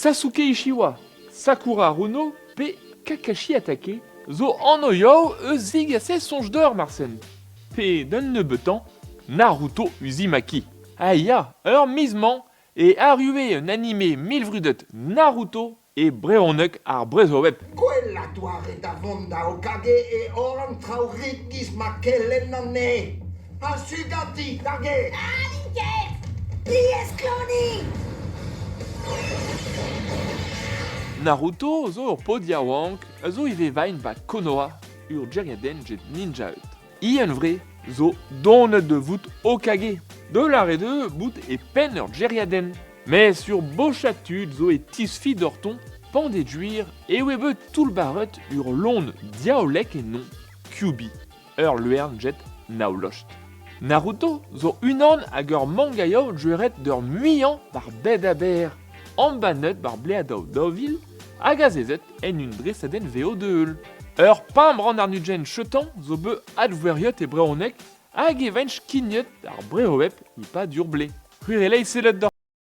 Sasuke Uchiwa, Sakura Haruno pe Kakashi Hatake zo anv eus zegaset soñj deoc'h marsen. Pe d'un nebeutañ Naruto Uzumaki. Ah ya, ur miz-mañ e arrue un anime milvrudet Naruto e brezhoneg ar Brezhoweb. Gwellañ doare da vont da Hokage eo hor an traoù rik giz ma kelenn anezhe. Ha su ganti, d'ar gêr! Ah, n'int ket! Lieskloniñ! Naruto zo ur paotr yaouank a zo ivez vain ba Konoha, ur gêriadenn get ninjaed. Ian-Vre zo donet da vout Hokage, da lâret eo bout e penn ur gêriadenn. Mes ur bochad tud zo e tisfi doc'htoñ pandeduir e oe bet toullbaret ur lon diaoulek ennoñ, Kyubi, ur luern get nav lost. Naruto zo unan hag ur mangaioù juret d'ur muiañ war bed a-berr, embannet war bleadoù 2000 hag azezet en un dresadenn vev da-heul. Ur pemp arnujenn chetan zo bet advoeriet e brezhoneg hag e vent skignet ar Brezhoweb e-pad ur blez. C'hwi 'relay sellet doc'h.